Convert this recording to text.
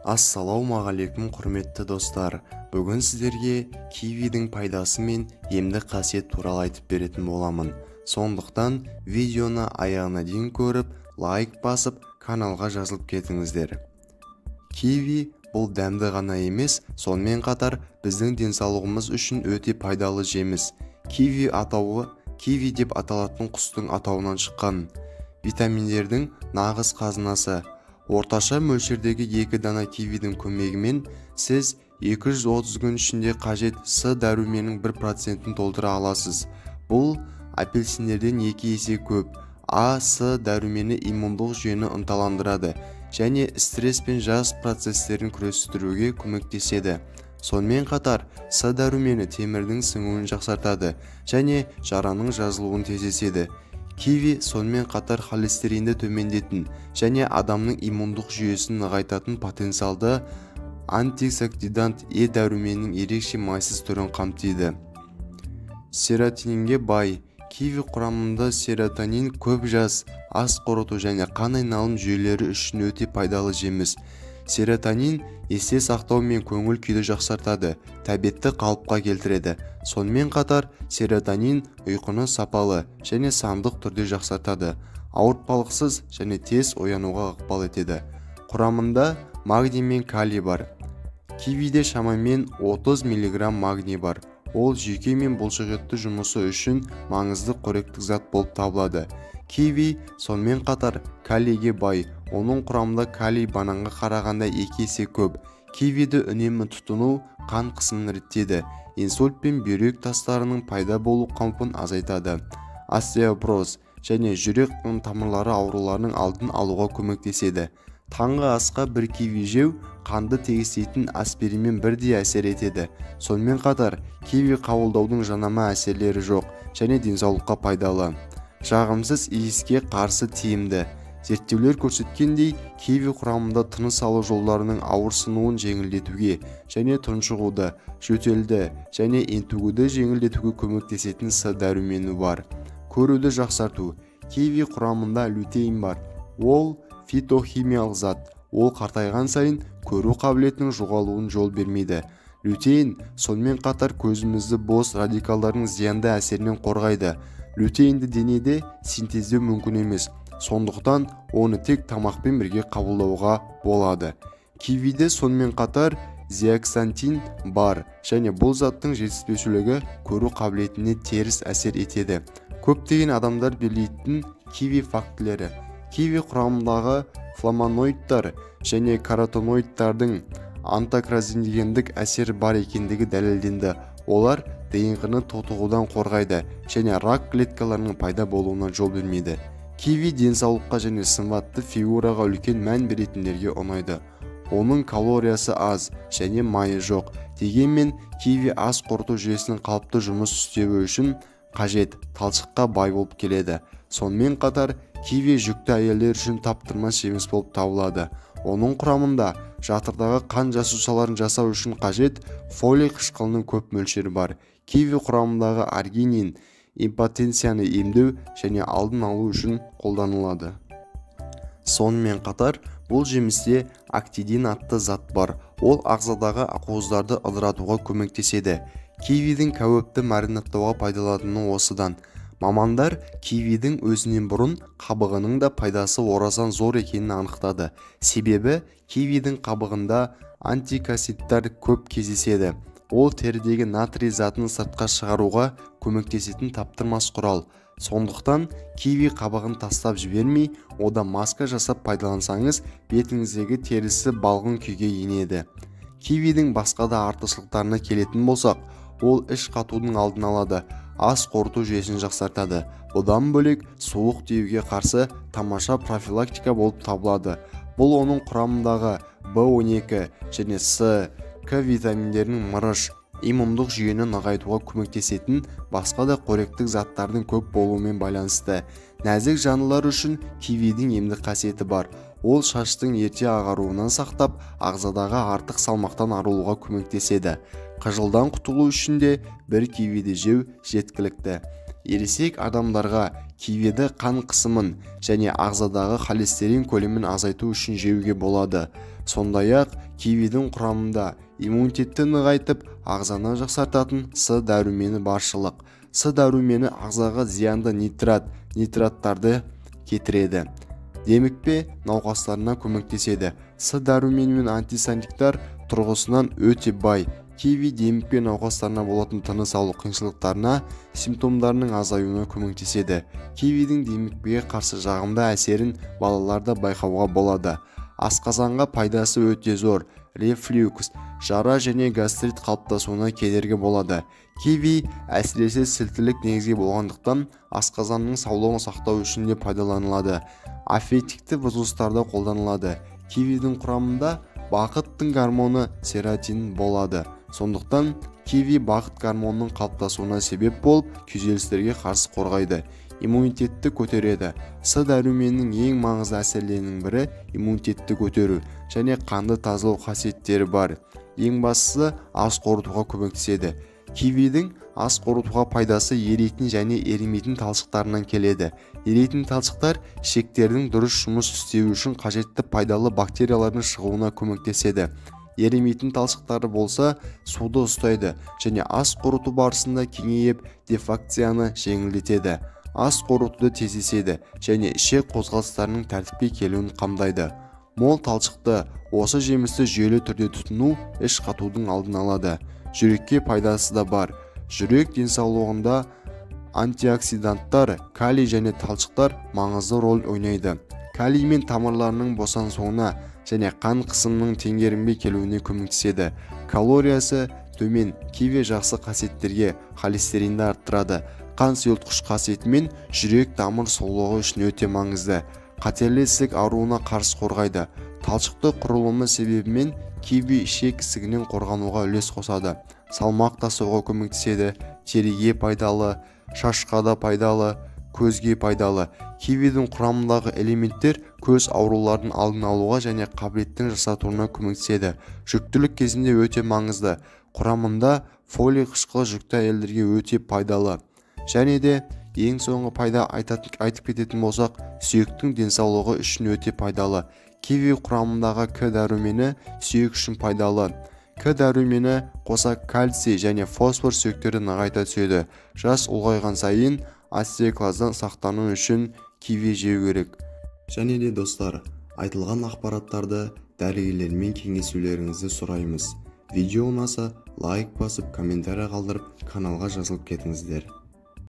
Ассалаумағалейкум, құрметті достар. Бүгін сіздерге кивидің пайдасы мен емдік қасиет туралы айтып беретін боламын. Сондықтан видеоны аяғына дейін көріп, лайк басып, каналға жазылып кетіңіздер. Киви бұл дәмді ғана емес, сонымен қатар біздің денсаулығымыз үшін өте пайдалы жеміс. Киви атауы киви деп аталатын құстың атауынан шыққан. Витаминдердің нағыз қазынасы. Орташа мөлшердегі 2 дана кивидің көмегімен сіз 230 күн ішінде қажет С дәруменінің 1%-ін толтыра аласыз. Бұл апельсиндерден 2 есе көп. А, С дәрумені иммундық жүйені ынталандырады және стресс пен жас процестерін күрестіруге көмектеседі. Сонымен қатар, С дәрумені темірдің сіңуін жақсартады және жараның жазылуын тездетеді. Киви сонымен қатар холестеринді төмендетін және адамның иммундық жүйесін нығайтатын потенциалды антиоксидант Е дәруменінің ерекше майсыз түрін қамтиды. Серотонинге бай. Киви құрамында серотонин көп жас, ас қорыту және қан айналым жүйелері үшін өте пайдалы жеміс. Серотонин есте сақтау мен көңіл күйді жақсартады, тәбетті қалыпқа келтіреді. Сонымен қатар, серотонин ұйқыны сапалы және сандық түрде жақсартады, ауыртпалықсыз және тез оянуға ықпал етеді. Құрамында магний мен калий бар. Кивиде шамамен 30 мг магний бар. Ол жүйке мен бұлшықетті жұмысы үшін маңызды қоректік зат болып табылады. Киви сонымен қатар калийге бай. Оның құрамында калий бананға қарағанда 2 есе көп. Кивиді үнемі тұтыну қан қысымын реттейді, инсульт пен бүйрек тастарының пайда болу қаупін азайтады, остеопороз және жүрек қан тамырлары ауруларының алдын алуға көмектеседі. Таңғы асқа бір киви жеу қанды тегістейтін аспиринмен бірдей әсер етеді. Сонымен қатар, киви қабылдаудың жанама әсерлері жоқ және денсаулыққа пайдалы. Жағымсыз иіске қарсы тиімді. Зерттеулер көрсеткендей, киви құрамында тыныс алу жолдарының ауырсынуын жеңілдетуге және тұншығуды, жөтелді және ентігуді жеңілдетуге көмектесетін С дәрумені бар. Көруді жақсарту. Киви құрамында лютеин бар. Ол фитохимиялық зат. Ол қартайған сайын көру қабілетінің жоғалуын жол бермейді. Лютеин сонымен қатар көзімізді бос радикалдардың зиянды әсерінен қорғайды. Лютеинді денеде синтездеу мүмкін емес. Сондықтан оны тек тамақпен бірге қабылдауға болады. Кивиде сонымен қатар зеаксантин бар және бұл заттың жетіспеушілігі көру қабілетіне теріс әсер етеді. Көптеген адамдар білетін киви фактілері. Киви құрамындағы флавоноидтар және каротиноидтардың антикарциногендік әсері бар екендігі дәлелденді. Олар ДНҚ-ны тотығудан қорғайды және рак клеткаларының пайда болуына жол бермейді. Киви денсаулыққа және сымбатты фигураға үлкен мән беретіндерге ұнайды. Оның калориясы аз және майы жоқ. Дегенмен, киви ас қорыту жүйесінің қалыпты жұмыс істеуі үшін қажет талшыққа бай болып келеді. Сонымен қатар, киви жүкті әйелдер үшін таптырмас жеміс болып табылады. Оның құрамында жатырдағы қан жасушаларын жасау үшін қажет фолий қышқылының көп мөлшері бар. Киви құрамындағы аргинин импотенцияны емдеу және алдын алу үшін қолданылады. Сонымен қатар, бұл жемісте актидин атты зат бар. Ол ағзадағы ақуыздарды ыдыратуға көмектеседі. Кивидің кәуепті маринадтауға пайдаланатыны осыдан. Мамандар кивидің өзінен бұрын қабығының да пайдасы орасан зор екенін анықтады. Себебі кивидің қабығында антиоксиданттар көп кездеседі. Ол терідегі натрий затын сыртқа шығаруға көмектесетін таптырмас құрал. Сондықтан киви қабығын тастап жібермей, одан маска жасап пайдалансаңыз, бетіңіздегі терісі балғын күйге енеді. Кивидің басқа да артықшылықтарына келетін болсақ, ол іш қатудың алдын алады, ас қорыту жүйесін жақсартады. Бұдан бөлек, суық тиюге қарсы тамаша профилактика болып табылады. Бұл оның құрамындағы B12 және С, К витаминдерінің мырыш, иммундық жүйені нығайтуға көмектесетін басқа да қоректік заттардың көп болуымен байланысты. Нәзік жандылар үшін кивидің емдік қасиеті бар. Ол шаштың ерте ағаруынан сақтап, ағзадағы артық салмақтан арылуға көмектеседі. Қыжылдан құтылу үшін де бір кивиді жеу жеткілікті. Ересек адамдарға кивиді қан қысымын және ағзадағы холестерин көлемін азайту үшін жеуге болады. Сондай-ақ кивидің құрамында иммунитетті нығайтып, ағзаны жақсартатын С дәрумені баршылық. С дәрумені ағзаға зиянды нитраттарды кетіреді. Демікпе науқастарына көмектеседі. С дәрумені мен антисанитар тұрғысынан өте бай. Киви демікпе науқастарына болатын тыныс алу қиыншылықтарына, симптомдарының азаюына көмектеседі. Кивидің демікпеге қарсы жағымды әсерін балаларда байқауға болады. Асқазанға пайдасы өте зор. Рефлюкс, жара және гастрит қалыптасуына кедергі болады. Киви әсіресе сілтілік негізге болғандықтан асқазанның саулығын сақтау үшін де пайдаланылады. Аффективті бұзылыстарда қолданылады. Кивидің құрамында бақыттың гормоны серотонин болады. Сондықтан киви бақыт гормонының қалыптасуына себеп болып, күйзелістерге қарсы қорғайды, иммунитетті көтереді. С дәруменінің ең маңызды әсерлерінің бірі иммунитетті көтеру және қанды тазалау қасиеттері бар. Ең бастысы ас қорытуға көмектеседі. Кивидің ас қорытуға пайдасы ерейтін және ерімейтін талшықтарынан келеді. Ерейтін талшықтар ішектердің дұрыс жұмыс істеуі үшін қажетті пайдалы бактериялардың шығуына көмектеседі. Ерімейтін талшықтары болса, суды ұстайды және ас қорыту барысында кеңейіп, дефекцияны жеңілдетеді. Ас қорытуды тездетеді және ішек қозғалыстарының тәртіпке келуін қамдайды. Мол талшықты осы жемісті жүйелі түрде тұтыну іш қатудың алдын алады. Жүрекке пайдасы да бар. Жүрек денсаулығында антиоксиданттар, калий және талшықтар маңызды роль ойнайды. Калий мен тамырларының босаңсуына және қан қысымының теңгерімге келуіне көмектеседі. Калориясы төмен киви жақсы қасиеттерге холестеринді арттырады. Қан сұйылтқыш қасиетімен жүрек тамыр саулығы үшін өте маңызды. Қатерлі ісік ауруына қарсы қорғайды. Талшықты құрылымы себебімен киви ішек ісігінен қорғануға үлес қосады. Салмақ тастауға көмектеседі, теріге пайдалы, шашқа да пайдалы, көзге пайдалы. Кивидің құрамындағы элементтер көз ауруларының алдын алуға және қабілеттің жақсартуына көмектеседі. Жүктілік кезінде өте маңызды. Құрамында фолий қышқылы жүкті әйелдерге өте пайдалы. Және де ең соңғы пайда айтып кететін болсақ, сүйектің денсаулығы үшін өте пайдалы. Киви құрамындағы К дәрумені сүйек үшін пайдалы. К дәрумені қоса кальций және фосфор сүйектерді нығайта түседі. Жас ұлғайған сайын остеоклаздан сақтану үшін киви жеу керек. Және де достар, айтылған ақпараттарды дәрігерлермен кеңесулеріңізді сұраймыз. Видео ұнаса лайк басып, комментарий қалдырып, каналға жазылып кетіңіздер.